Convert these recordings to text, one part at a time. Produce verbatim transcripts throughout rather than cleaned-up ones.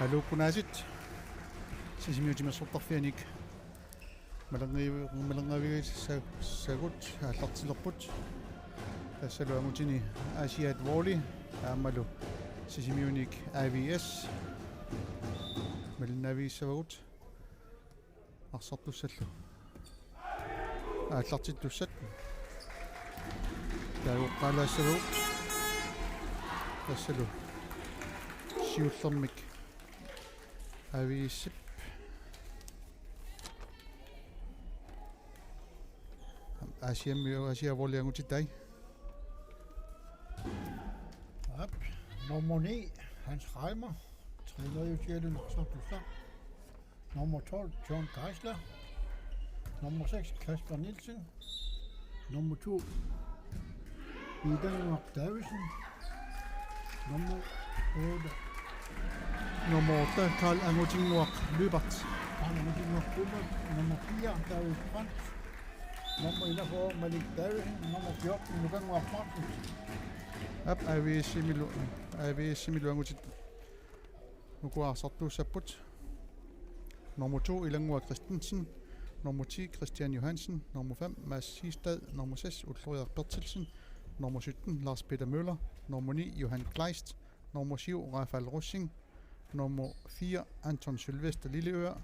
Aluukkunaasiit Sisimiut timersortarfianit malerngui-, malerngaavigissagut aallartilerput. Tassalu angutini Asiat Volley aammalu Sisimiunit A V S malinnaavigissavagut. Arsartussallu aallartittussat taaguqqaalaassavagut. Tassalu siullermik A V S-ip Asiammi, Asiat Volley angutitai. Aap, nummer ni, Hans Reimer, træneriutigalugu arsartussaq. Nummer tolv, John Geisler. Nummer seks, Kasper Nielsen. Nummer to, Ilanguaq Davidsen. Nummer otte. Nummer otte, Karl Angutinnguaq Lyberth. Karl Angutinnguaq Lyberth. Nummer fire, David Brandt. Nummer enogfyrre, Malik Davidsen. Nummer fjorten, Nukanguaq Martinsen. Aap, A V S-imilu, A V S-imilu angutit uku arsartuussapput. Nummer to, Ilanguaq Christensen. Nummer ti, Christian Johansen. Nummer fem, Mads Sistad. Nummer seks, Ulrik Berthelsen. Nummer sytten, Lars Peter Møller. Nummer ni, Johan Kleist. Nummer syv, Rafael Rosing. Nummer fire, Anton Sylvester Lilleør.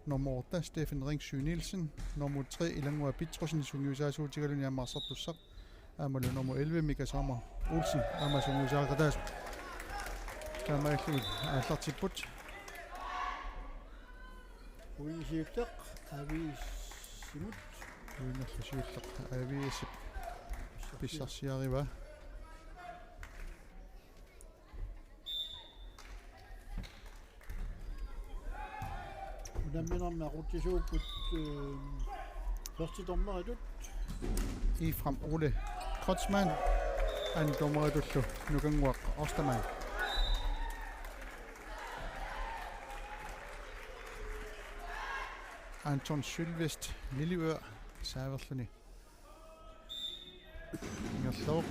Nummer otte, Steffen Ringsø Nielsen. Nummer tre, Ilanguaq Petrussen, sungiusaasuutigaluni aamma arsartussaq. Aammalu nummer elleve, Mika Sommer Olsen, aamma sungiusaaqataasoq. Taamaalillugit aallartipput. Uinisiuttaq A V S-imut. Uinerlu siullaq A V S-ip pissarsiarivaa. Unamminermi aqutsisuupput, øh, første dommeritut. Ifram Ole Kreutzmann, anden dommeritullu Nukanguaq Ostermann. Anton Sylvest Lilleør saaverluni. Ingerlavoq.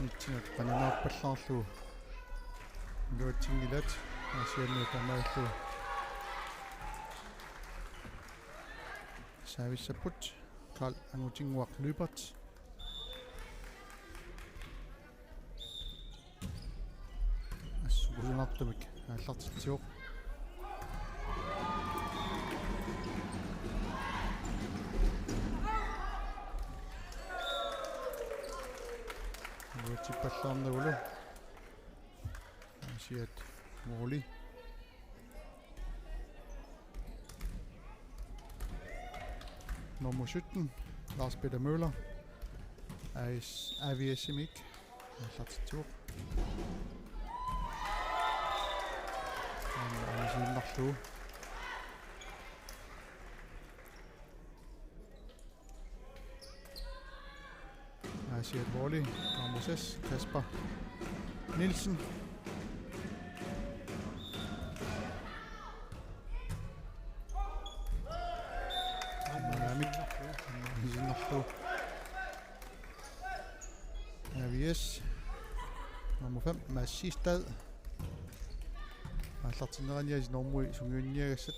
Nitsiat qaninaarpallaarlugu iluatsinngilaat Aasianniut taamaalillugu saavissapput. Karl Angutinnguaq Lyberth. Assut kusanartumik aallartitsivoq. Iluatsippallaarnagulu. Aasiat Volley. Nummer sytten, Lars Peter Møller. A S, A V S-imik. Aallartitsivoq. Aamma anisiinnarlugu. Aasiat Volley, nummer seks, Kasper Nielsen. Naamik. Isinnerlu. A V S. Nummer fem, Mads Sistad. Aallartinnerani aasiit normui sungiunniagassat.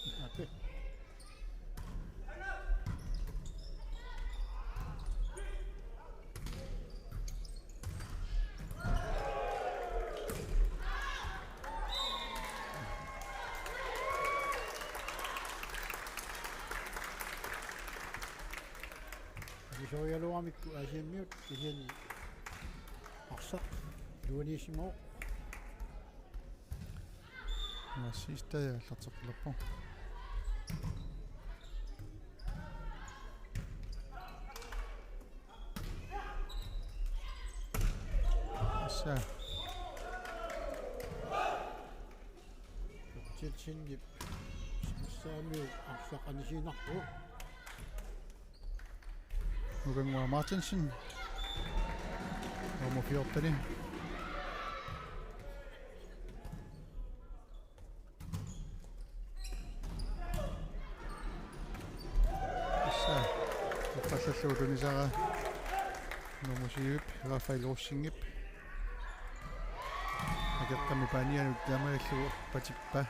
Avisorialuamikku Aasianniut kisianni arsaq iluaniissimavoq. Mads Sistad aallarteqqilerpoq. Tassa. Tjilsinip. Saamiu arsaq anisiinnarpoq. Nukanguaq Martinsen. Nummer fjorten. Alluutunisara nummer syv, Rafael Rosingip. Akeqqami paanianut taamaalillugu patippaa.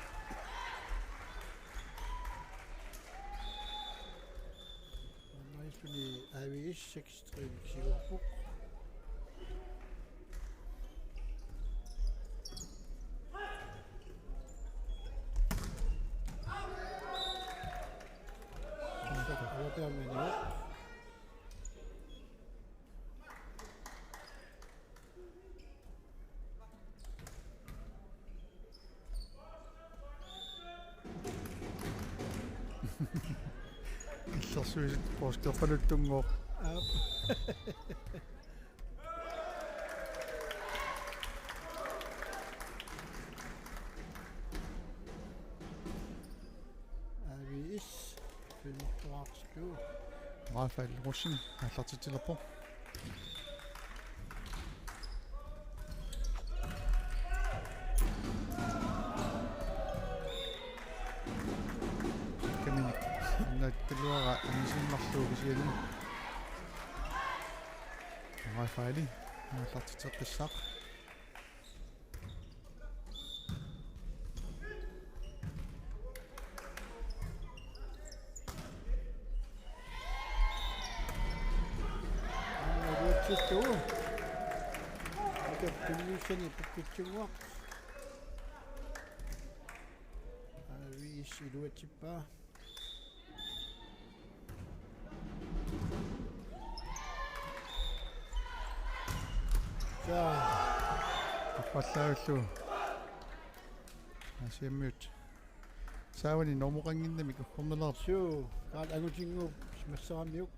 Maannassani A V S seks tre siguarpoq. Illersuisut poorskiffigaluttunngooq. Aap. A V S femogfyrre. Rafael Rosing aallartitsilerpoq. Kaminik naakkaluara inissiinnarlugu kisianni. Rafaeli aallartitseqqissaaq. Aamma iluatsittugu. Akeqqap tunniussani pukkitsunnguaq. A V S iluatsippaa. Jaa. Tappallavillu. Aasiammiut. Saavani normoqannginnamik uggornalaarpoq. Suu, Karl Angutinnguup simassarammiuk.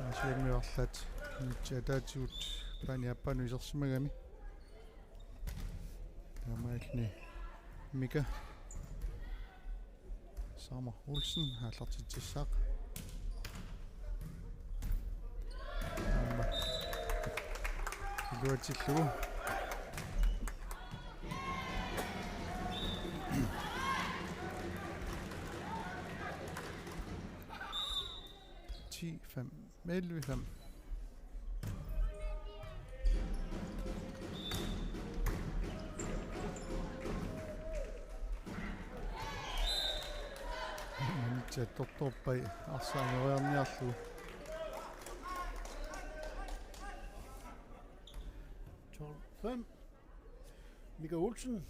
Aasiammiut arlaat minutsit ataatigut paani aappaanut isersimagami. Taamaalilluni Mika Samer Olsen aallartitsissaaq. Aamma iluatsillugu. Ti fem. Elleve fem. Minutsit attortorpai arsaq angoriarniarlugu. Tolv fem. Mika Olsen.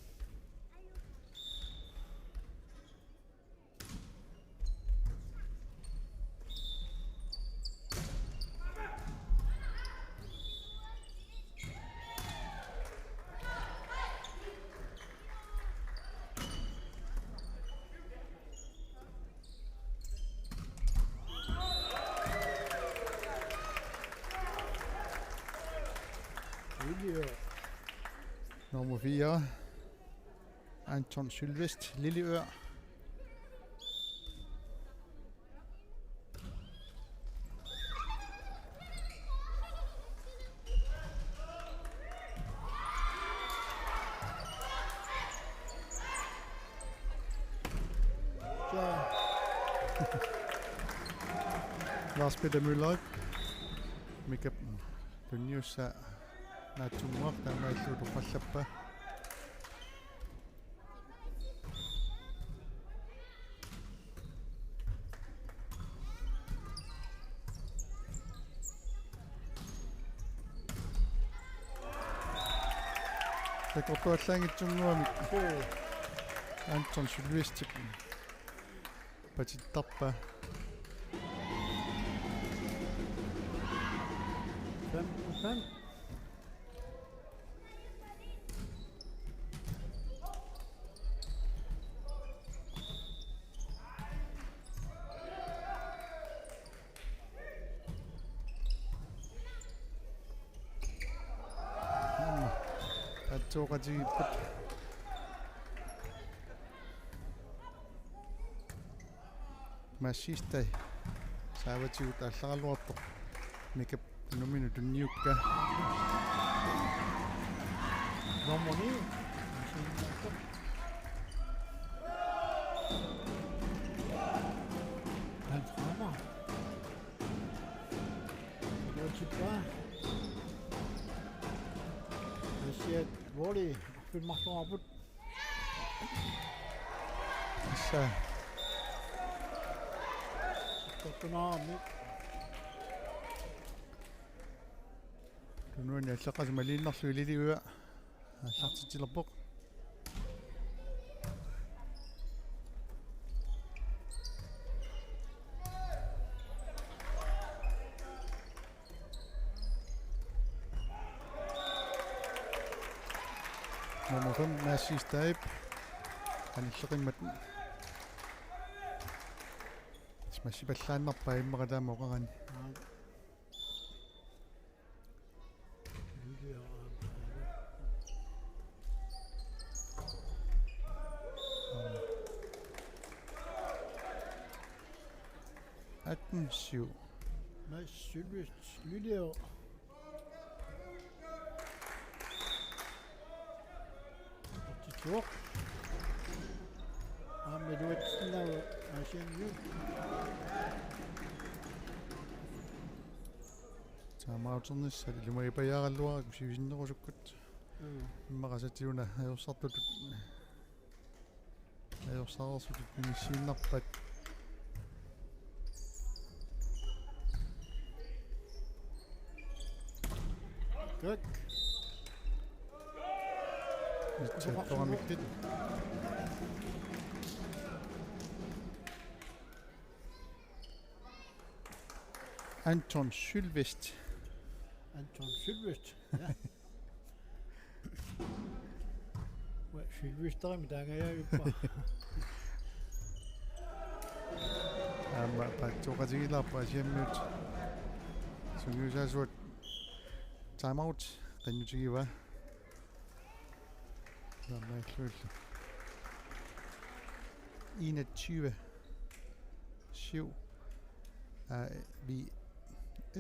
Nummer fire. Anton Sylvest, Lilleør. Lars Peter Møller. Mikap tunniussaa naatsunnguaq taamaalillugu toqqallappaa. Takortuallaanngitsunnguamik Anton Sylvestip patittarpaa. Fem fem. Atsooqatigiippat. Massistai saavatigut aallaraluartoq. Mikap Tunuminut tunniukka. Nummer ni. Hans Kramer. Iluatsippaa. Aasiaat måli. Filmarluarput. Tassa. Tortunaarmi. Tunuani allaqqasumik maliinnarlugu ililivaa. Aallartitsilerpoq. Nummer fem, Mads Sistaib. Anilleqimmat. Smashipallaannarpaa immaqa taama oqarani. Atten syv. Mads Sølvest Lillier. Ottituoq. Aamma iluatsinnaavoq Aasianniut. Taamaattornissat ilumagipajaaraluarakkit sivisinnerusukkut. Mm. Immaqa satsiuna ajorsartutut. Ajorsartutut inissiinnarpat. Good. Itsaattoramikkit. Anton Sylvest. Anton Sylvest. Ja. Ua, Sylvesterimik taangajavippara. Aamma paatsooqatigilaarpoq Aasianniut. Sungiusaasuat timeout qinnutigivaa. Aamma illuillu. Enogtyve syv. A V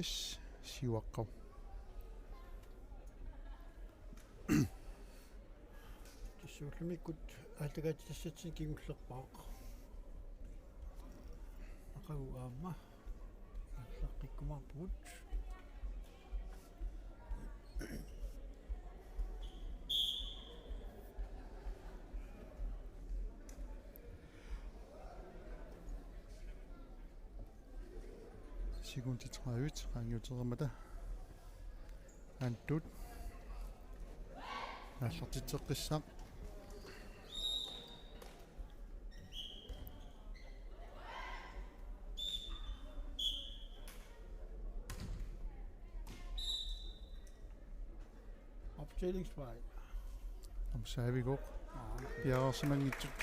S Siuaqqap. Tassa ullumikkut aallakaatitassatsinni kingullerpaaq. Aqagu aamma aallaqqikkumaarpugut. Sekundit tredive qaangiutereermata. Antut. Aallartitseqqissaaq. Opstillingsfejl. Aamma saavigooq. Aa, okay. Piareersimanngitsut.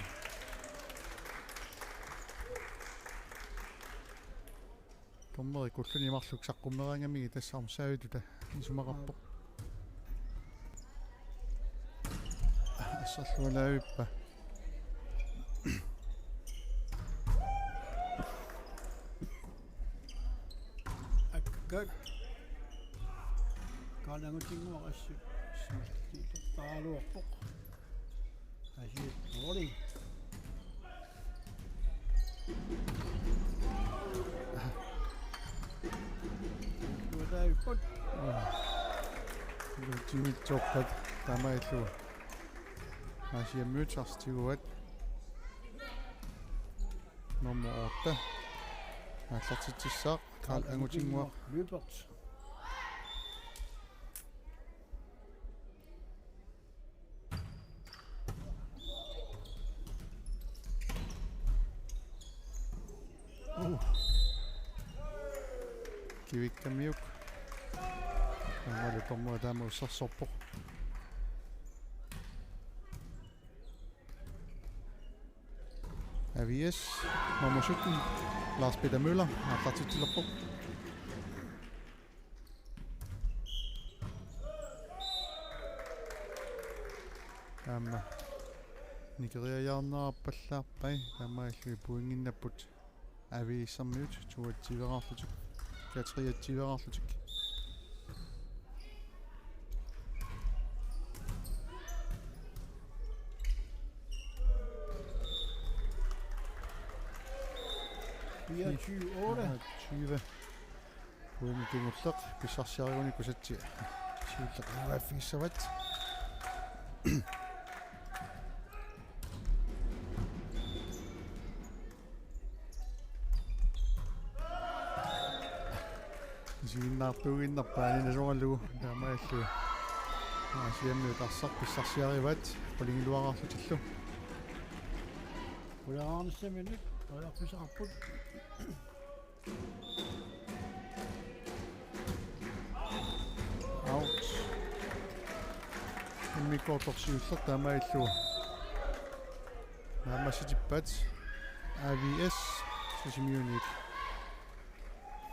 Dommeri kulluni marluk saqqummeraangamigit tassa aamma saavittuta isumaqarpoq. Asserlualaavippa. Akka. Kaanangutinnguaq assut. Simaltiilertaraluarpoq. Aasiaat måli. Tuataavippoq. Jimmy Choppat taamaalillugu. Aasianniut arsaq tiguaat. Nummer otte. Aallartitsissaaq Karl Angutinnguaq. Lyberth. Uh. Kivikkamiuk. Aammalu dommeri taama ussersorpoq. A V S, nummer sytten, Lars Peter Møller, aallartitsilerpoq. Aamma nikeriajaarnerarpallaarpai, taamaalilluni pointinnapput A V S-ermiut toogtyveeraarlutik, K treogtyveeraarlutik. fireogtyve otte. Fireogtyve. Pointi kingulleq pissarsiariugunikuusatsi siulleq iluaffigissavat. Isiginnaartuuginnarpaa aninasoralugu taamaallu. Aasianni tassaq pissarsiarivaat qulingiluaqqaarlutillu. Qularnaanissaminnik qularpusaqarput. Out. Immikkoortoq siulleq taamaallu. Naammassitippaat A V S Sisimiuniit.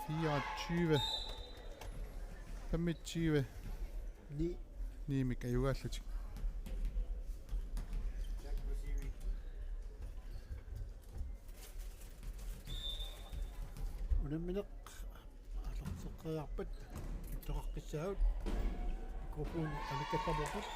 Fireogtyve. Femogtyve. Ni. Niimik ajugaallutik. Unammineq aallarteqqeriarpat ittoqaqqissaagut. Mikrofoni qanittarput.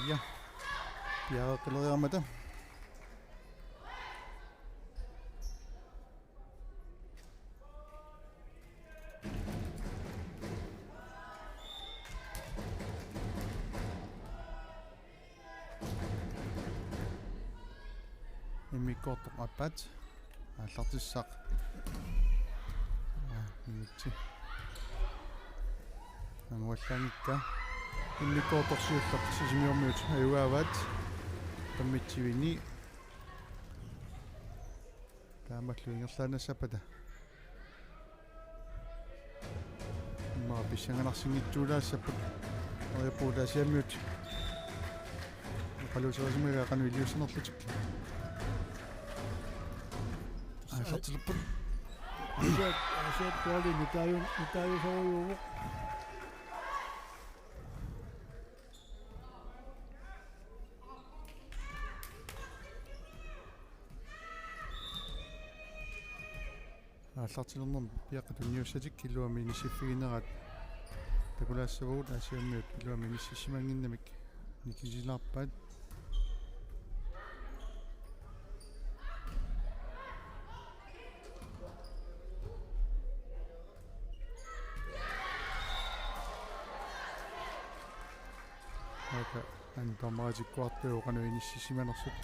Ja. Piareeqqileriarmata. Immikkoortoq aappaat. Aallartissaq. Aa, minutsi. Anguallaanngikka. Immikkoortoq siulleq Sisimiormiut ajugaavaat. Femogtyve ni. Taamaallu ingerlaannassappata. Immaqa pissanganarsinngitsuulaassapput. Oqarpoq Aasianniut. Oqaluuserisimagaat qanoq iliussanerlutik. Aallartilerput. Aasiat, Aasiat goali nutaaju-, nutaajusorujuuvoq. Aallartilernermi piaqqat tunniussatik iluamik inissiffiginerat takulaassavagut, Aasianniut iluamik inississimannginnamik nikisilaarpaat. Aamma antormaatikkuartuuvoq qanoq inissisimanersut.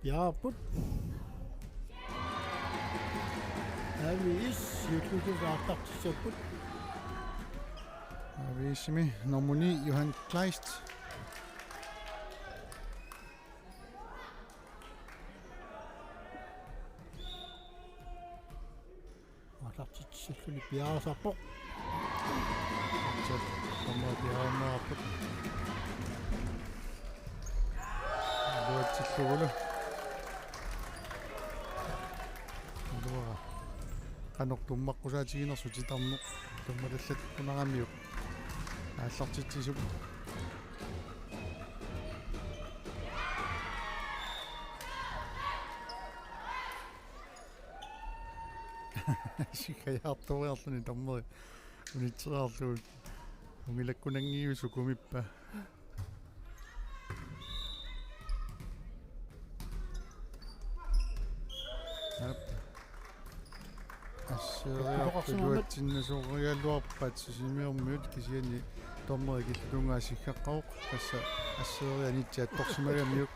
Piaarput. A V S, siulliullugu aallartissapput. A V S-imi nummer ni, Johan Kleist. Aallartitsilluni piareersarpoq. Aamma piareerneqarpoq. Iluatsillugulu. Iluara. Qanoq tummaqqusaatiginarsut titarneq. Tummatallattuneramiuk. Aallartitsisup. Sigajaartoriarluni dommeri unitseriarlugu. Ungilakkunanngiivisu kumippa. Aap. Asseeriarput iluatsinnasoorigaluarpat Sisimiormiut kisianni dommeri killiliunga siggaqaaq tassa asseeriarnitsi attorsimagamiuk.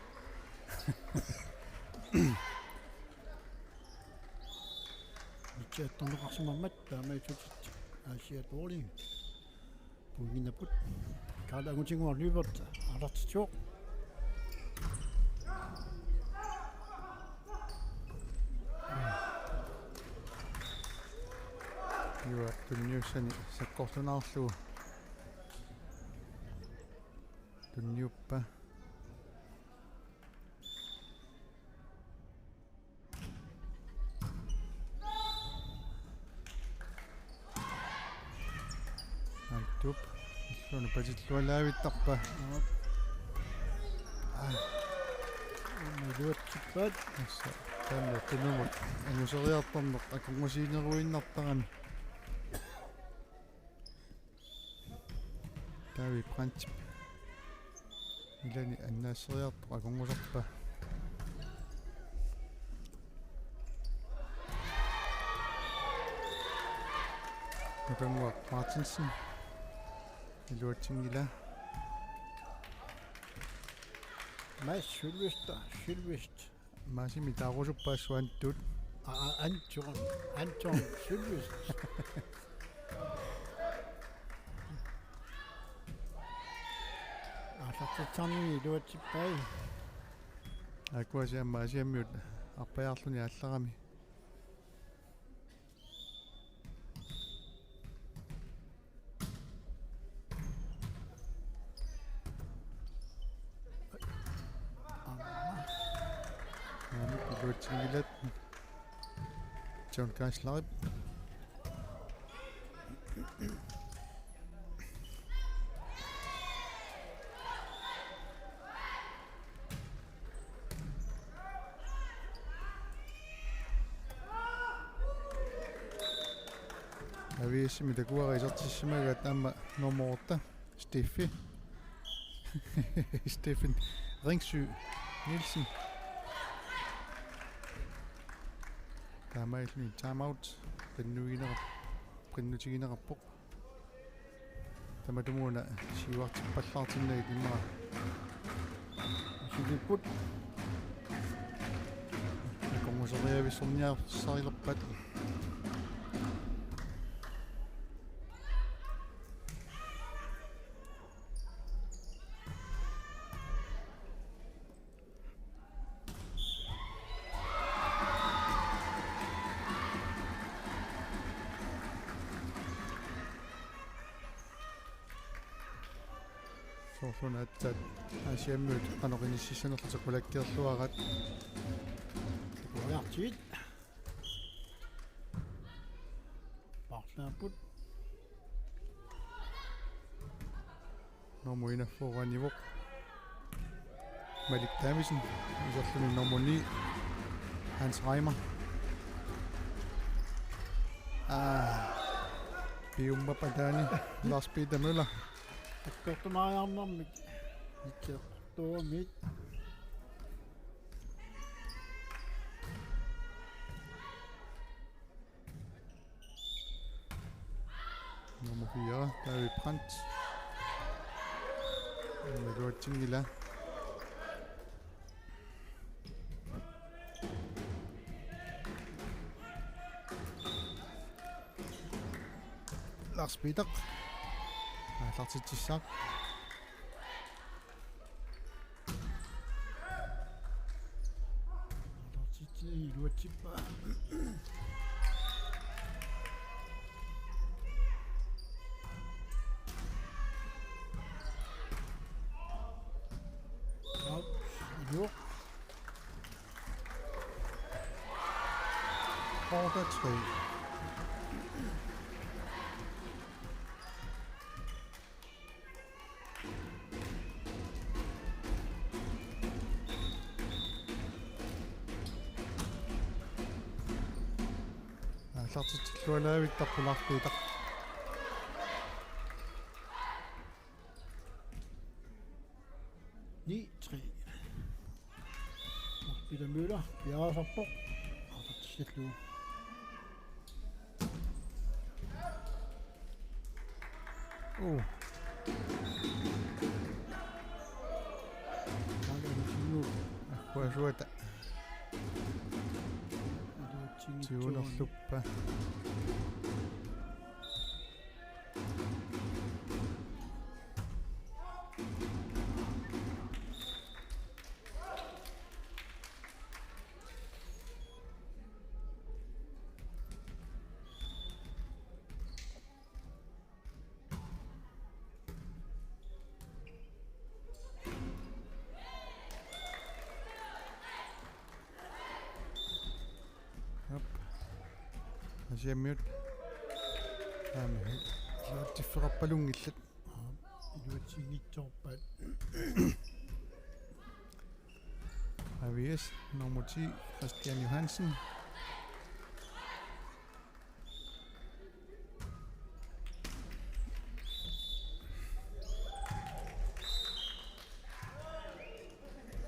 Nitsi attorneqarsimammat taamaattutit Aasiaat Bowling. Pointinnaapput. Karl Angutinguaq Lyberth aallartitsivoq. Iluaq tunniussani sakkortunaarlugu. Tunniuppa. Anttup. Illuni patillualaavittarpa. Iluatsippaat. Tassa. Taanna tunumut. Anguseriartorneq akornusiineruinnartarami. David Brandt. Ilani annaasseriartoq akornusarpa. Nukannguaq Martinsen. Iluatsinngilaq. Mads Sylvester, Sylvest. Maasimi taarusuppaat suanttut. Aa, Anton, Anton Sylvest. Aallartitsisarnini iluatsippai. Aakuasi aamma Aasiammiut arpajaarluni aallarami. Aamma iluatsinngilaq. John Geisler. A V S-imi takuara isertissimagaat aamma nummer otte, Steffi. Steffen Ringsø Nielsen. Taamaalilluni timeout. Qinnuiginera-, qinnutigineqarpoq. Tamatumuuna siuartippallaartinnagit immaqa. Sivipput. Akornuseriavissorniarsarilerpat. Soorluna aatsaat Aasiammiut qanoq inississanerlutik qulakkeerluaraat. Ujartiit. Paarlaapput. Nummer enogfyrre, Nivo. Malik Davidsen. Iserluni nummer ni, Hans Reimer. Aa. Piumma pataani, Lars Peter Møller. Akkortumaariarnermik. Ikkiartuumit. David Brandt. Iluatsinngilaq. Lars Peter. Aallartitsissaaq. Aallartitsi-, iluatsippaa. Au, iluaq. Otte tre. Aallartitsillualaavittarput Lars Peter. Ni tre. Peter Møller, piareersarpoq. Aallartissallugu. Uu. Taanna ilusinnguuvoq. Agguasuata. Iluatsinngitsoorani. Tiunerluppa. Aap. Asiammiut. Aamma. Iluatsiffeqarpalunngillat. Iluatsinngitsoorpaat. A V S nummer ti, Christian Johansen.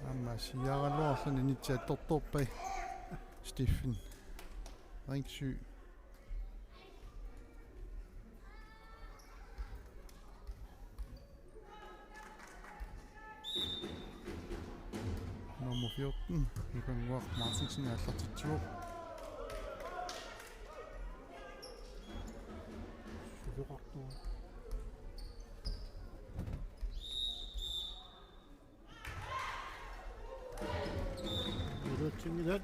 Aamma siaaraluarluni inissittortorpai Steffen Ringsø. Nummer fjorten, Nikolaj Martinsen, aallartitsivoq. Susoqartoq. Iluatsinngilaq.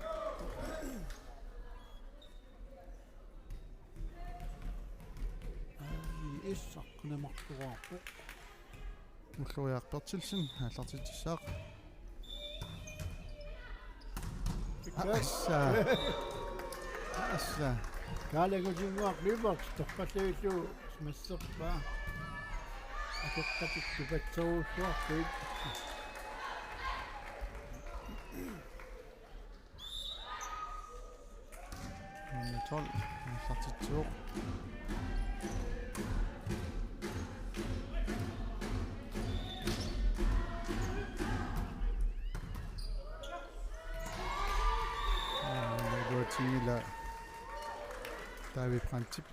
Ai, issaq, qinemartoraarpoq. Ulloriaq Berthelsen, aallartitsissaaq. Assa. Assa. Kaale Kutinguaq Lyberth, torrallugu smasserpaa. Akeqqatik tupatserujussuarput. Nummer tolv, aallartitsivoq. Aa, iluatsinngilaq David Brandtip.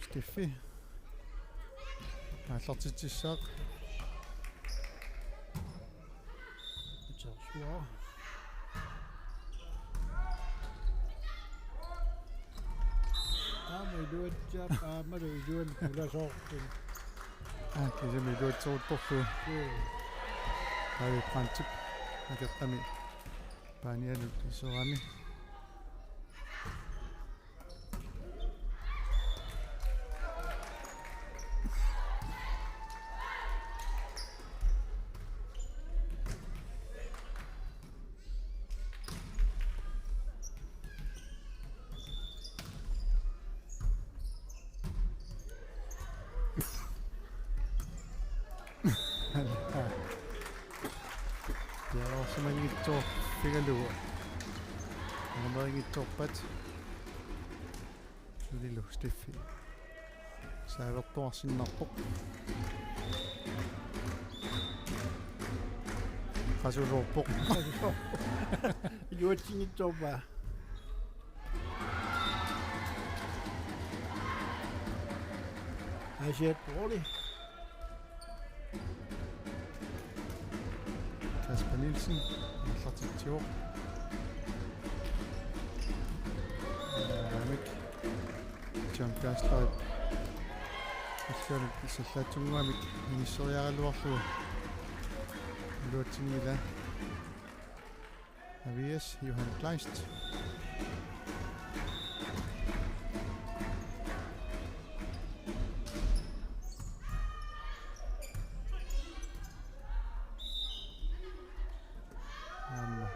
Steffi. Aallartitsissaaq. Joshua. Aamma iluatsiaap, aammalu iluani pulasoorput. Aa, kisimi iluatseruttorlugu. Joo. David Brandtip. Akeqqami. Paanianut iserami. Ja, simanngitsoorfigalugu. Simanngitsoorpat. Sulilu Steffi. Saavertuarsinnarpoq. Qasusoorpoq. Iluatsinngitsoorpaa. Asiat Pauli. Kasper Nielsen, aallartitsivoq. Aamma John Geisler. Illuanut sallaatsunnguamik inisseriaraluarlugu. Iluatsinngilaq. Avias, Johan Kleist. Aamma.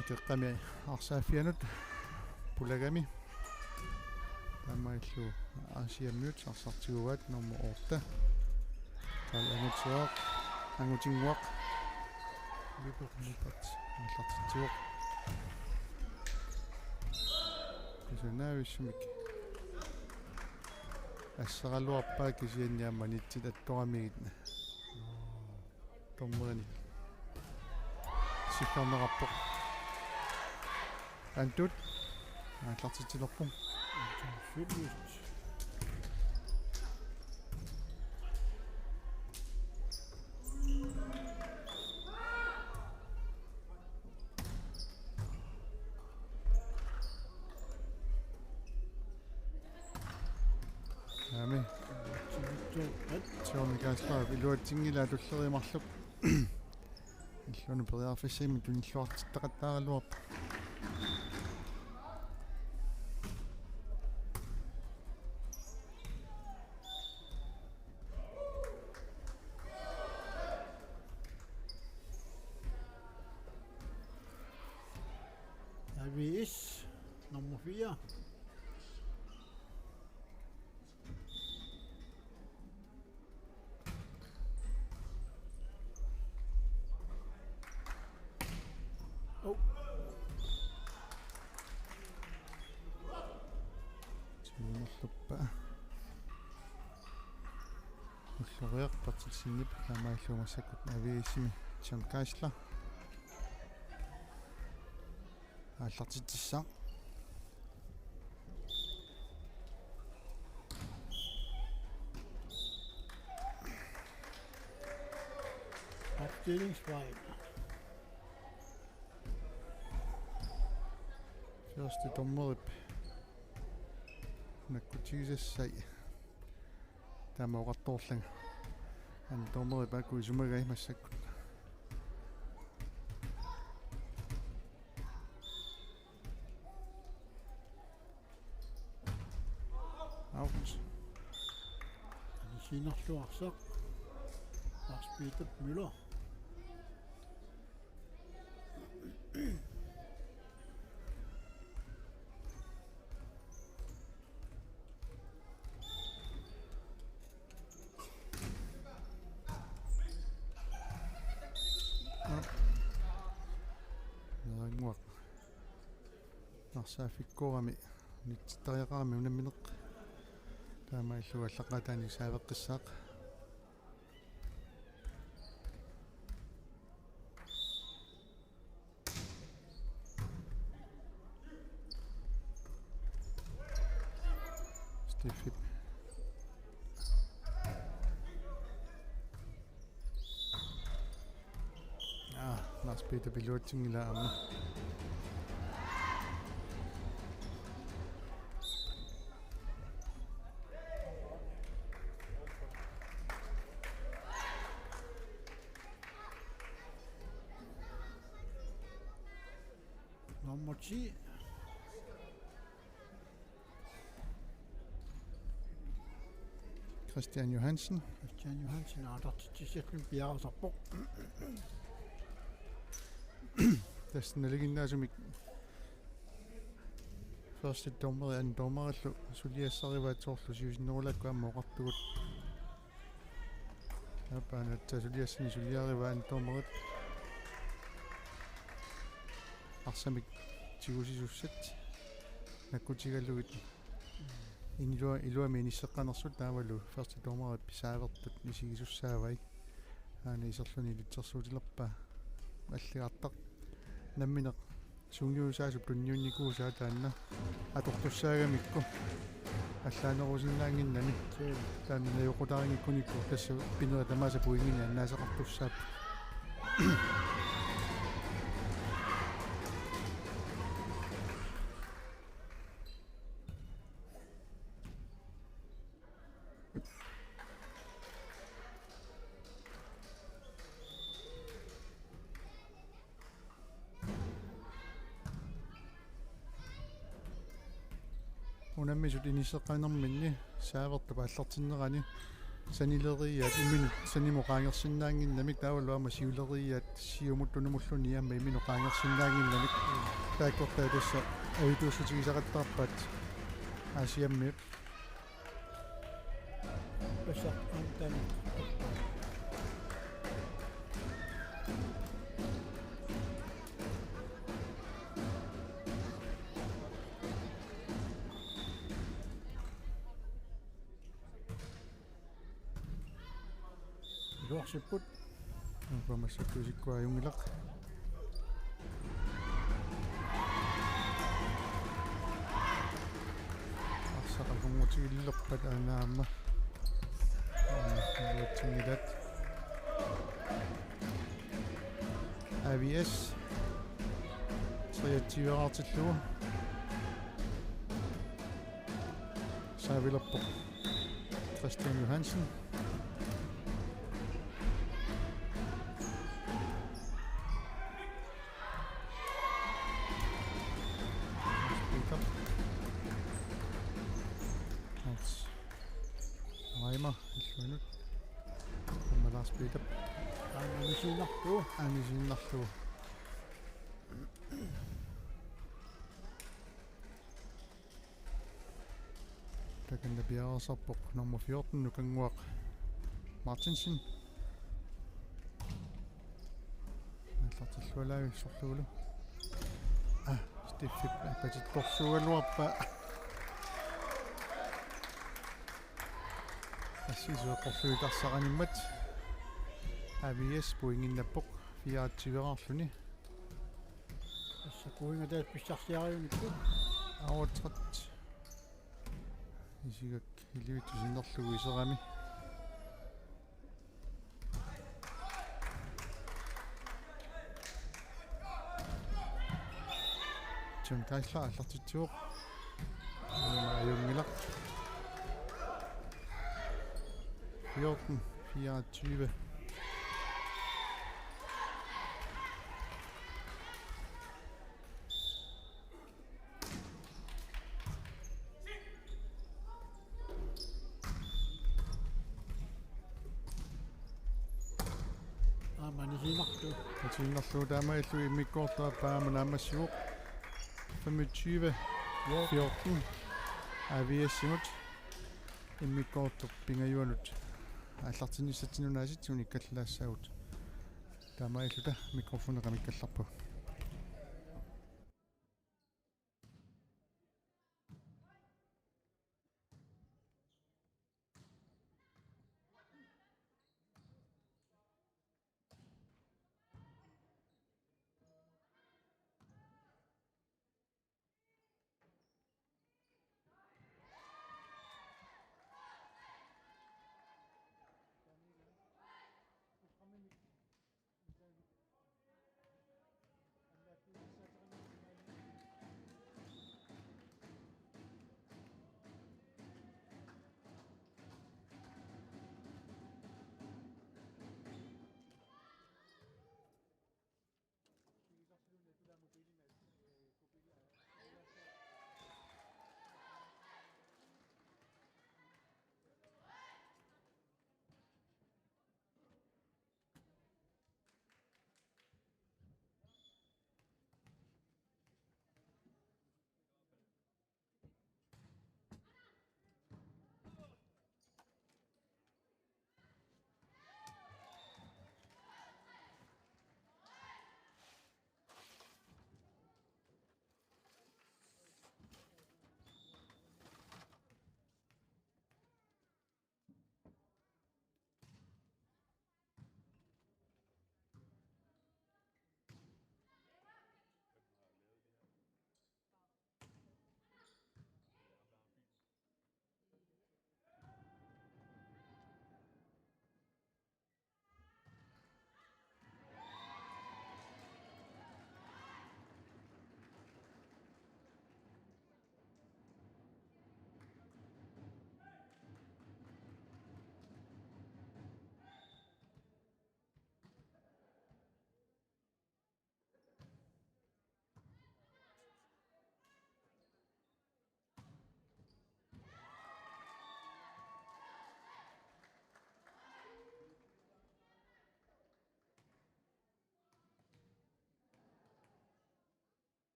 Ikeqqami arsaaffianut pulagami. Taamaalillutik Aasiammiut arsartiguaat nummer otte. Taava angutsiaq, angutinnguaq. Lippert, Lippert, aallartitsivoq. Kisianni naavissumik. Assaraluarpaa kisianni aamma nitsit attoramigit. Dommerini. Sikkerneqarpoq. Antut. Aallartitsilerpoq. Antut Sydlyst. Aami. Tjormi Kasparip iluatsinngilaa tulleriit marluk. Illuanut periarfissamik tunilluartittaqattaaraluarpoq. Avias nummer fire. Oh. Siunerluppa. Ulloriaq Berthelsenip taamaalilluni massakkut Aviasimi John Geisler. Aallartitsissaaq. Opstillingsfejl. Første dommerip nakkutigisassai. Taama oqartoorlanga. Anden dommerip taakku isumagai massakkut. Out. Anisinarluarsaq. Lars Peter Møller. Naannguaq. Arsaaffikkoorami nitsittariaqarami unammineq. Taamaalillugu allaqqaataani saaveqqissaaq. Stiffit. Ah, Lars Peter iluatsinngilaa aamma. Nummer ti. Christian Johansen. Christian Johansen aallartitsissalluni piareersarpoq. Tassa nalinginnaasumik første dommeri anden dommerillu suliassarivaat soorlu siusinnerulaakku aamma oqartugut. Aappaanut aatsaat suliassani suliarivaa anden dommerit. Arsamik tigusisussat. Nakkutigalugit. Ilua-, iluamik inisseqqanersut taavalu første dommerip saavertut isigisussaavai. Aana iserluni ilitsersuutilerpaa. Alliartaq. Nammineq sungiusaasup tunniunnikuusaa taanna atortussaagamikku. Allaanerusinnaannginnami. Taanna najoqqutaarinngikkunikkut tassa pinerit tamaasa pointinik annaasaqartussaapput. Unammisut inisseqqanerminni saavertup aallartinnerani sanileriiaat imminut sanimut qaangersinnaannginnamik, taavalu aamma siuleriiaat siumut tunumulluni aamma imminut qaangersinnaannginnamik. Taakkortaa tassa avituussutigisaqattaarpaat Aasiammiut. Tassa antan. Iluarsipput. Uanga massakkut isikkoq ajunngilaq. Arsaq akornutigillerpat aana aamma. Aana iluatsinngilaat. A V S. Treogtyve-raartillugu. Saavilerpoq Christian Johansen. Peter. Hans Reimer, illuanut. Aamma Lars Peter. Aamma anisiinnarlugu. Anisiinnarlugu. Takanna piareersarpoq nummer fjorten, Nukannguaq Martinsen. Aallartillualaavissorlugulu. Ah, Stephip patittorsuugaluarpaa. Assut eqqorlugu tassaqarnermut. A V S pointinnappoq fireogtyve-raarluni. Tassa pointit taakku pissarsiariumikkit. Aortrat. Isigak ilivitsup sinnerlugu iserami. John Geisler aallartitsivoq. Aamma ajunngilaq. Fjorten fireogtyve. Aamma anisiinnarlugu. Anisiinnarlugu taamaalillugu immikkoortup aappaat aamma naammassivoq. Femogtyve fjorten. A V S-imut. Immikkoortup pingajuanut aallartinnissatsinnut aasitsinnut ikkallalaassaagut. Taamaalilluta mikrofoni qamikkallarpagut.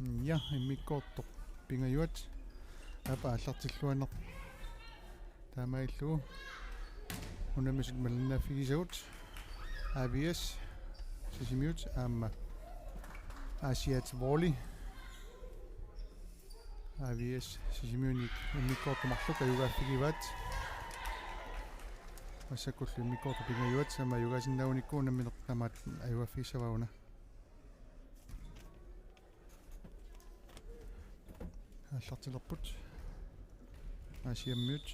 Ja, immikkoortoq pingajuat. Aap, aallartilluarneq. Taamaalillugu unammisut malinnaaffigisagut. A V S Sisimiut aamma Asiat Volley. A V S Sisimiunit immikkoortoq marluk ajugaaffigivaat. Massakkullu immikkoortoq pingajuat, aamma ajugaasinnaagunikku unammineq tamaat ajugaaffigissavat una. Aallartilerput. Asiammiut.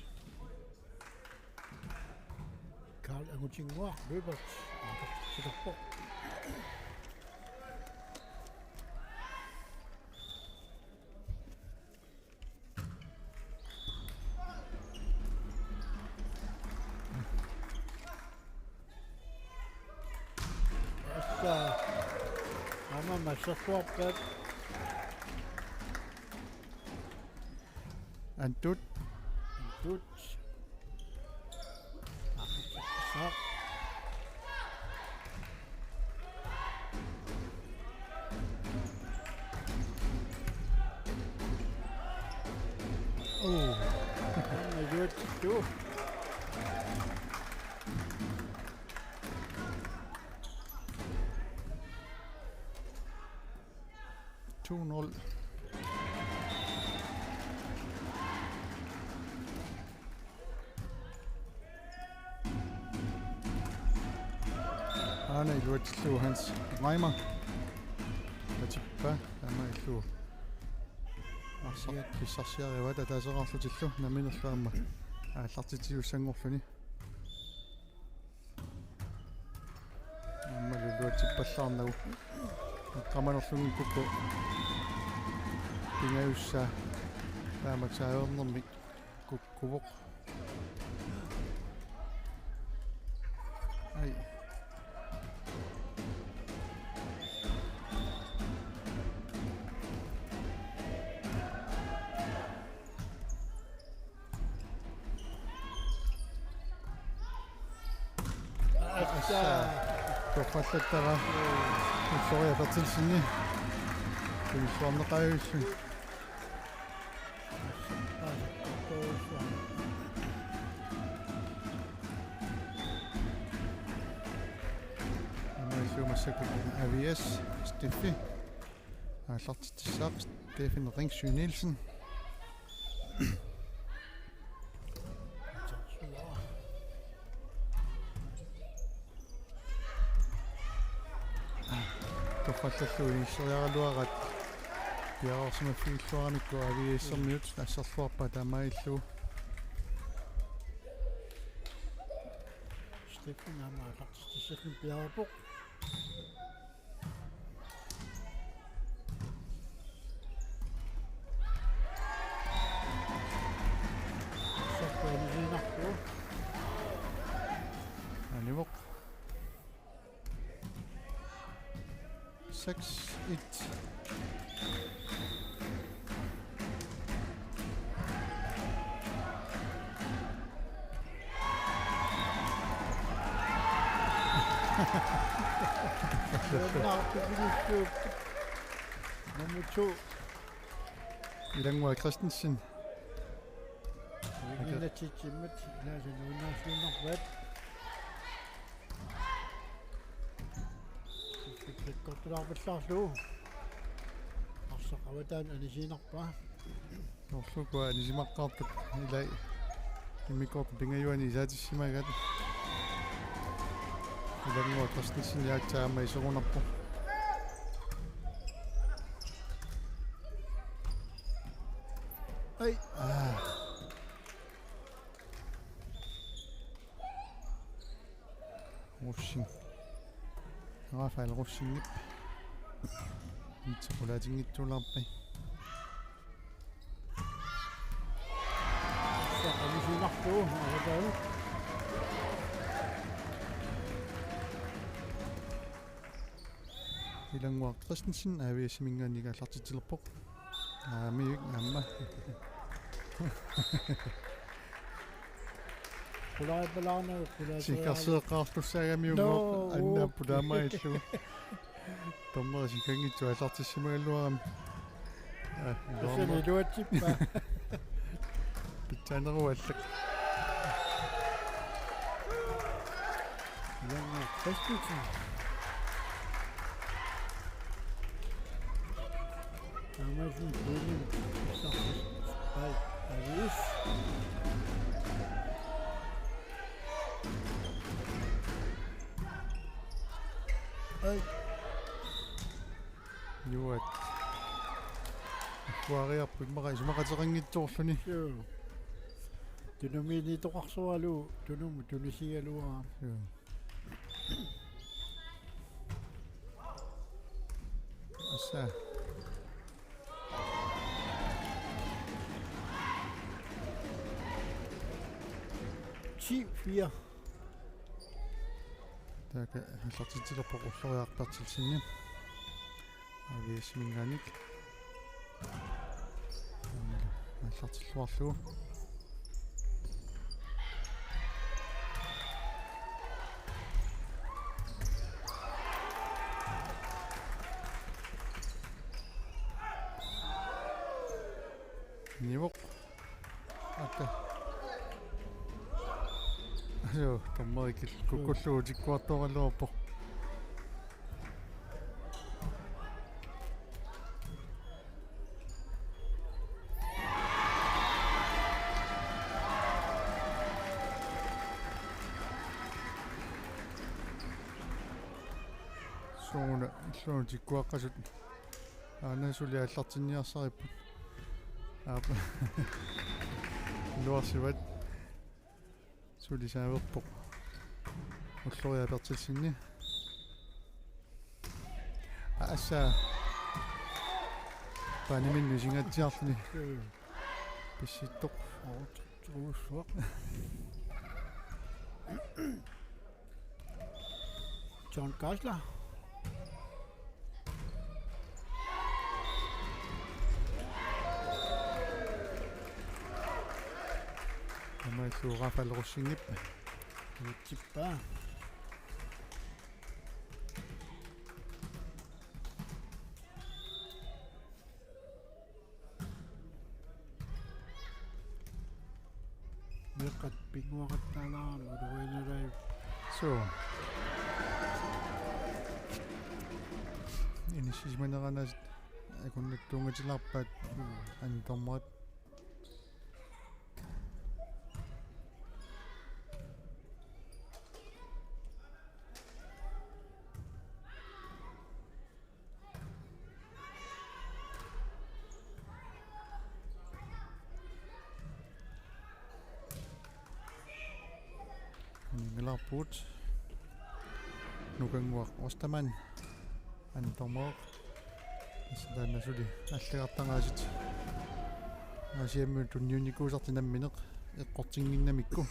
Karl Angutinnguaq, løbert. Aallartilerpoq. Assa. Aamma masserluarpat. Antut. Antut. Assa. Oh. Aamma iluatsittu. To nul. Aana iluatsillugu Hans Reimer. Atippa, aamma illugu. Arsaq pissarsiarivaat ataaseqarlutillu namminerlu aamma aallartitsisussanngorluni. Aammalu iluatsippallaarnagu. Eqqamanerlunngikkukku pingajussaa taama taagornermik kukkuvoq. Ai. Assa. Torrallattara. Victoria Berthelsenip pinngitsoorneqareerluni. Aamma illugu massakkut A V S Steffi. Aallartitsissaaq Steffen Ringsø Nielsen. Torrallallu inisseriaraluaraat piareersimaffigilluaramikku A V S-ermiut asserluarpaat taamaalillugu. Steffen aamma aallartitsissallugu piareerpoq. Anivoq. Seks et. Nummer to. Ilannguaq Christensen. Inatsitsimmat ilaasanuunnaassuunnarpaat. Sikkortulaarpallaarlugu. Arsaq avataan anisiinnarpaa. Orluku anisimaqqaartut ilai immikkoortoq pingajuani isaatissimagaat. Ilannguaq Christensen aatsaat aamma iserunarpoq. Ai. Aa. Rosing. Rafael Rosingip. Itse qulaatinngitsuulaarpai. Saqamisinartu, avataalu. Ilannguaq Christensen, A V S-iminngaanniit aallartitsilerpoq. Aamma, aamma. Qulaapalaarnagu, qulaapalaarnagu. Sikkarseeqqaartussaagamiunngooq. No. Annaapput taamaalillugu. Dommeri sikkanngitsoq aallartissimagaluarami. Tassani iluatsippaa. Pitsaaneruallak. Ilanga Christensen. Taamaasilluni puunin pissarsis. Ai, Aviis. Ai. Juat. Kuariarput immaqa isumaqateqanngitsoorluni. Joo. Tunumiinitoqarsoralugu, tunumut tunisigaluarami. Joo. Assa. Ti fire. Taakku aallartitsilerput Ulloriaq Berthelsenip. Aviisiminngaanniit. Aallartilluarlugu. Nivoq. Akka. Ajo, dommerikillu kukkullugu tikkuartoraluarpoq. Sooruna illuanut tikkuaqqasut. Aana suli aallartinniarsaripput. Aap. Iluarsivat. Suli saaverpoq. Ulloriaq Berthelsenip. Assa. Paaniminnut isingaatsiarluni. Pissittoq. Oot, tuussuaq. John Geisler. Taamaalilluni Rafael Rosingip. Utsippaa. Meeqqat pinnguaqattaalaarami ulorianarlugu. Suu. Inissisimanerannut akunnattuungatilaarpaat. Mm. Antormat. Ningalaarput. Nukannguaq Ostermann. Antormooq. Tassa taanna suli allagartagaasut. Aasiammi tunniunnikuusartik nammineq eqqortinnginnamikku.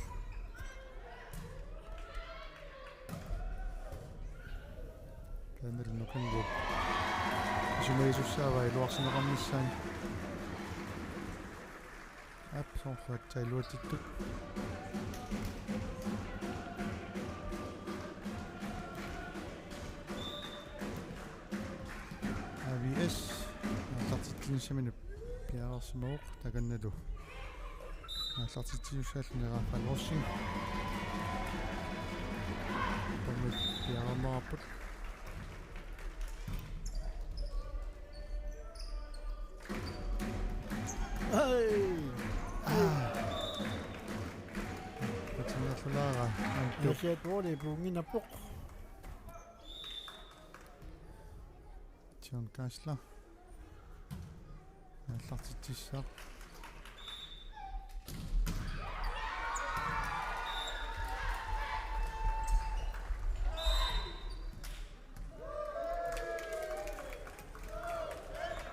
Taannalu Nukannguup isumagisussaavaa iluarsineqarnissaa. Aap, soorlu aatsaat iluatsittut. A V S aallartitsinissaminut piareersimavoq, takannalu aallartitsisussaallu Rafael Rosing. Taanna piareerneqarput. Ai! Aa. Patinnerlulaara. Antu. Aasiaat puunnginnappoq. John Geisler. Aallartitsissaaq.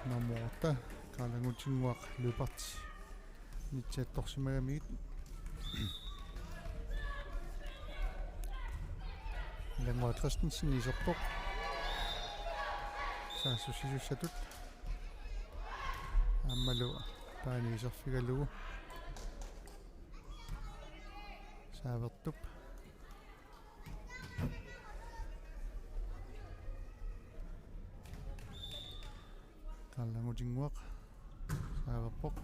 Nummer otte, Karl Angutinnguaq, løbert. Nitsiattorsimagamigit. Ilannguaq Christensen iserpoq. Saassussisussatut. Aammalu paani iserfigalugu. Saavertup. Karl Angutinnguaq. Paaverpoq.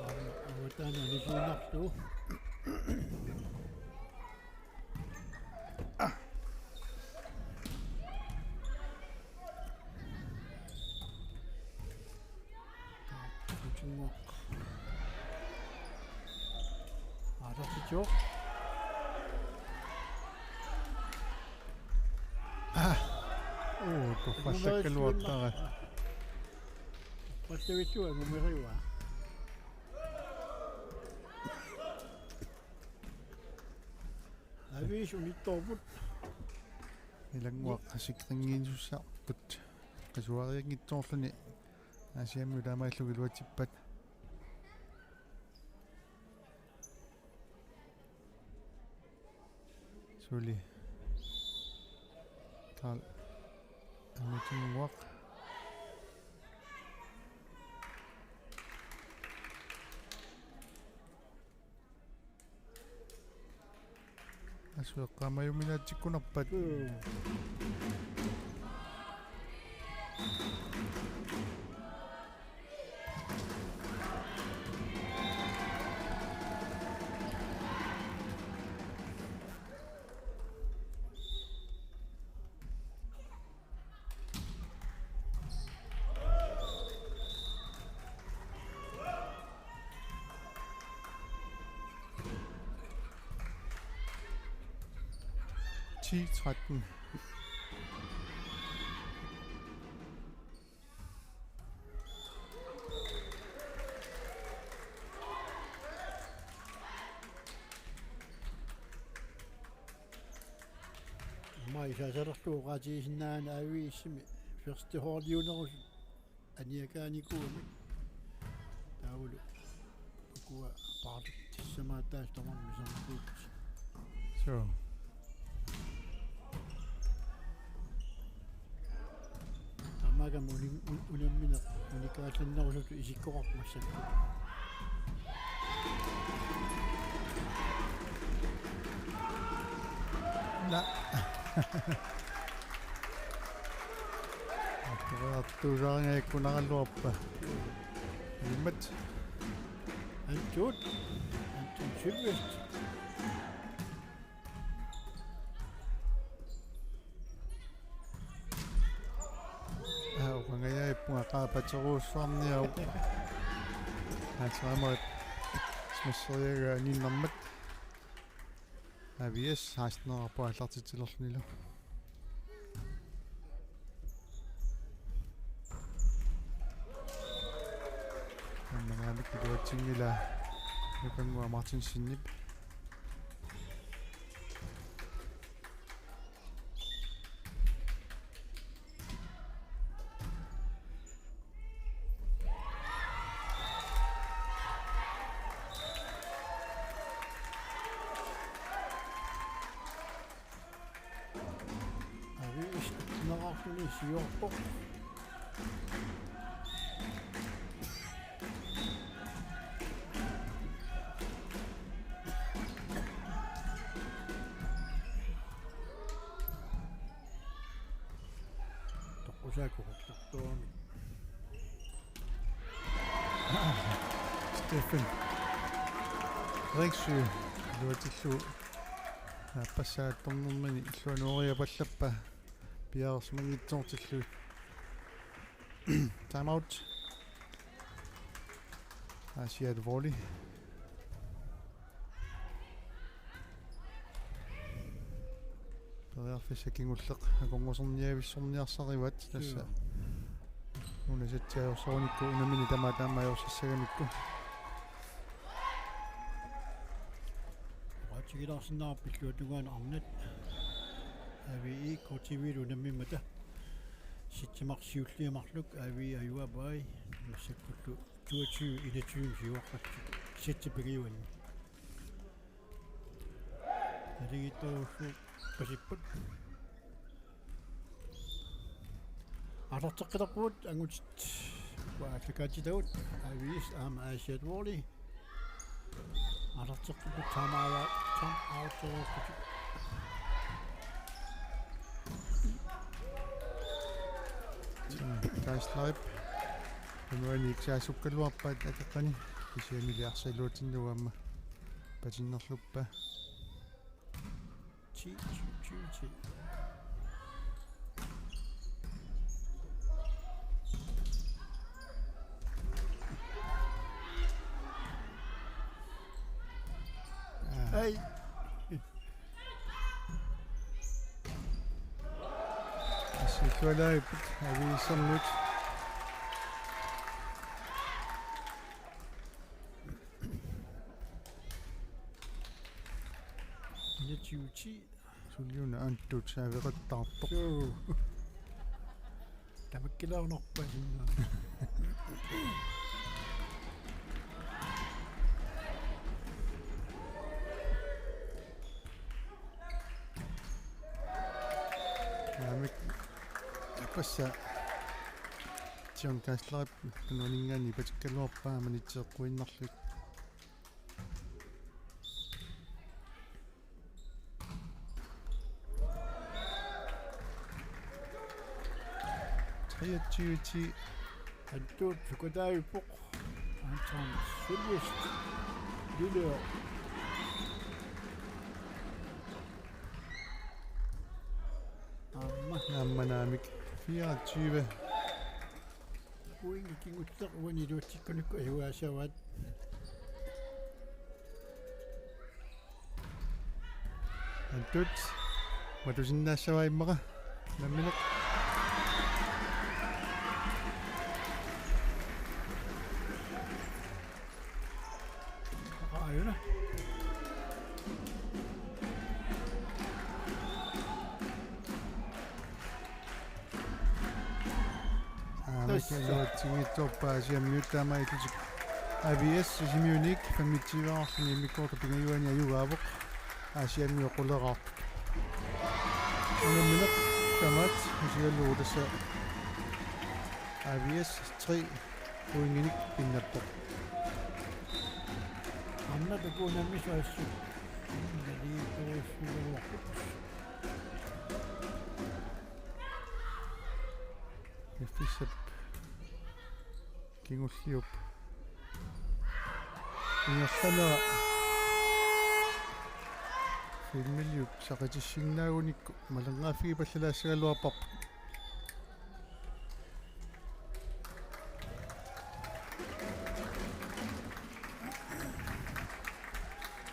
Aamma avataani anisiinnarlugu. Aalartitsivoq. Uu, tuffallakkaluartara. Passavissuaq angumeriuaa. Aviis unittoorput. Ilannguaq sikringiisussarput. Qasuarianngitsoorluni. Aasiammi taamaallugu iluatsippat. Suli. Taal. Anutinnguaq. Assut eqqaamajuminaatsikkunarpat. Mm. Ti tretten. Aamma isaasalerlugu oqaatigisinnaagani aviisimi første holdiunerusut aniakaanikuumik. Taavalu ukua paartissamaataas tamarmi samkuut. Suu. Taamaakkami unin-, un-, unammineq unikaallannerusutut isikkoqarpoq massakkut. Naa. Attuusaarinngikkukku naraluarpa. Immat. Antut. Antut Sylvest. Aa, uqangajaippunga qaapaterussuarniaruk. Aatseraammat smasseriagaa aniinnarmat. Aviis seksten-erput aallartitsilerlunilu. Aamma naamik iluatsinngilaa Nukannguaq Martinsenip. Aviis nerarluni siorpoq. Toqqusaakku tortuami. Steffen Riksø iluatsillugu aappassaattornermini illuanoriapallappa piareersimanngitsoortillugit. Time out. Aasiaat Volley. Periarfissaq kingulleq akornuserniavissorniarsarivat tassa. Suu. Una setti ajorsarunikku unammineq tamaat taama ajorsassagamikku. Oqaatigilaarsinnaavarput illuatungaanut arnat. A V I K T V-lu unammimmata. Setti marluk siulliit marluk A V I ajugaat massakkut toogtyve enogtyve siuaqqakkit. Setti pingajuanni. Naligiittorujussuuppasipput. Aallarteqqilerpugut angutit. Uanga aallakaatitagut A V I-s aamma Aasiaat Volley. Aallarteqqipput time out, time out. Geislerip. Tungaanut saasukkaluarpaat akeqqani. Kisiannili arsaat iluatsinnagu aamma patinnerluppaa. Ti, tyve, ti. Aa. Ai. Assillualaarput aviissermut. Niogtyve ti. Suliuna Antut saaveqattaartoq. Suu. Tamakkilaarnerpa sinna. Naamik. Tapassa. John Geislerip tungaaninngaanniit patikkaluarpaa manitseqquinnarlugit. Treogtyve ti. Antut sukataavippoq. Anton Sølvest. Lille. Aamma. Aamma naamik. Fireogtyve. Pointit kingulleq uani iluatsikkunikku ajugaassavat. Antut. Matusinnaassavaa immaqa. Nammineq. Aajuna. Aa, tassa. Makialuatsigiitsoorpaa Aasianniut taamaalillutik. A V S Sisimiunik femogtyve-arluni immikkoortut pingajuanni ajugaavoq. Aasianniut quleraartut. Unammineq tamaat isigalugu tassa A V S tre pointinik pinnappoq. Anna takuunammi suassu. Naliippuussuuvoq. Piffissap kingulliup ingerlanera filmiliup saqitissinnaagunikku malinnaaffigipallalaassagaluarparput.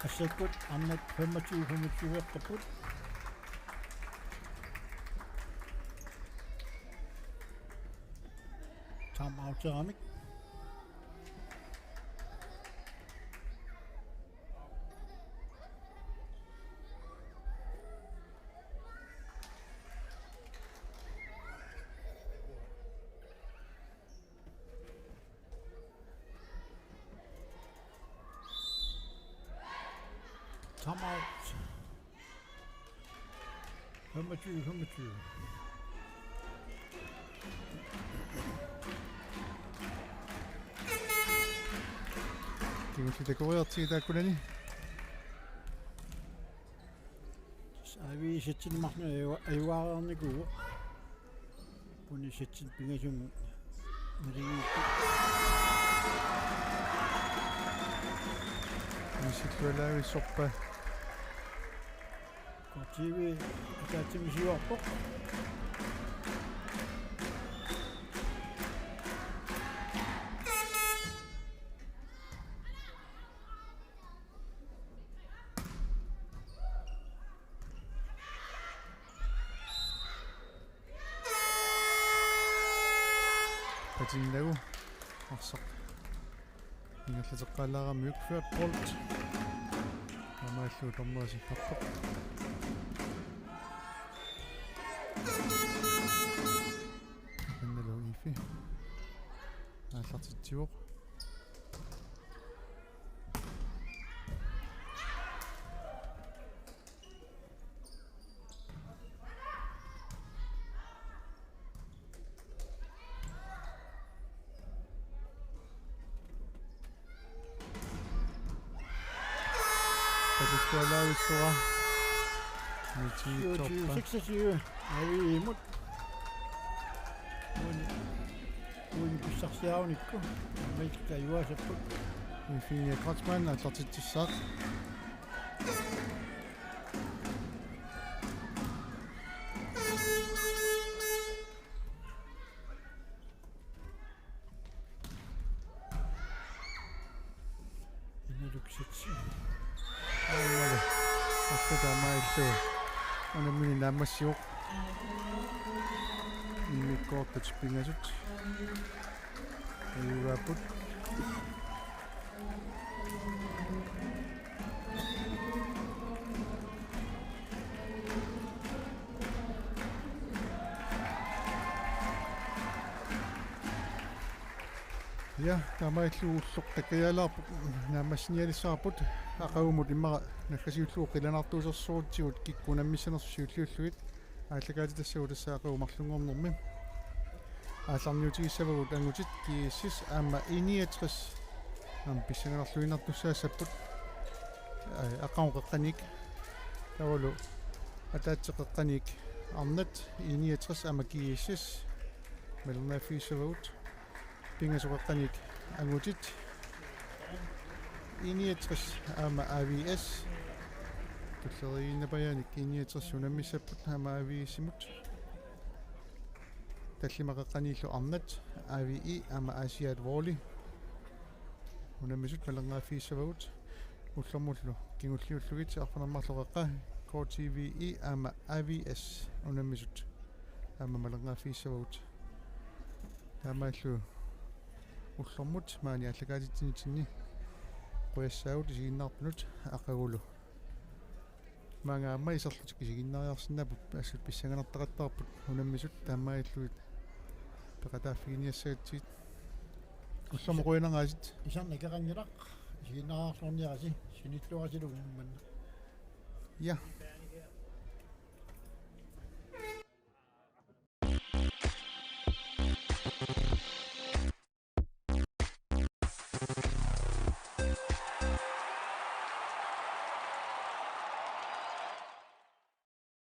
Massakkut arnat femogtyve femogtyve-ertarput. Time-outeramik. Time-out. Femogtyve femogtyve. Kingulliit takoriartigit taakkunani. A V S-ip marlunnik aju-, ajugaarnikuuvoq. Puni setsin pingasumut naligiipput. Isikkualaavissorpa. K T V ataatsimisiuarpoq. Patinnagu arsaq ingerlateqqaalaarami Ukfert Bolt. Aamma illu dommeri sinnarpoq. Annalu Ifi. Aallartitsivoq. Pasikkualaavissora. Nutiitsorpa. Syvogtyve seksogtyve. Aviimut. Uani. Sarsiarunikku, Mik Tajuasapput. Fine Kreutzmann aallartitsissaaq. Inaluksit. Aammalu. Assataamaallu. Unammini naammassivoq. Immikkoortut pingasut. Ajulaapput. Ja, taamaallu ulloq takkajalaarpoq naammassinialissavarput aqagumut immaqa naggasiullugu qilanaartuusersuutigut kikkut unammissanersut siulliullugit aallakaatitassagut tassa aqagu marlunngornermi. Aallarniutigissavagut angutit G S S aamma I niogtres aamma pissanganarluinnartussaassapput. Aa, aqagu qeqqaniit taavalu ataatsip qeqqaniit arnat I niogtres aamma G S S malinnaaffigissavarput. Pingasut qeqqaniit angutit I niogtres aamma A V S. Tulleriiginnapajaanik I niogtres unammissapput aamma A V S-imut. Tallimat qeqqaniillu arnat A V I aamma Aasiaat Volley unammisut malinnaaffigissavarput. Ullormullu kingulliullugit arfineq-marluk qeqqa K T V I aamma A V S unammisut aamma malinnaaffigissavarput. Taamaallu ullormut maani aallakaatitsinitsinni qujassaagut isiginnaartunut aqagulu. Maanga aamma iserlutik isiginnaariarsinnaapput assut pissanganartaqattaarput unammisut taamaalillugit peqataaffiginiassagatsigit. Ullormut qujanaraasit. Iserneqanngilaq isiginnaariarlorniarisi sinilluarisilu manna. Ja,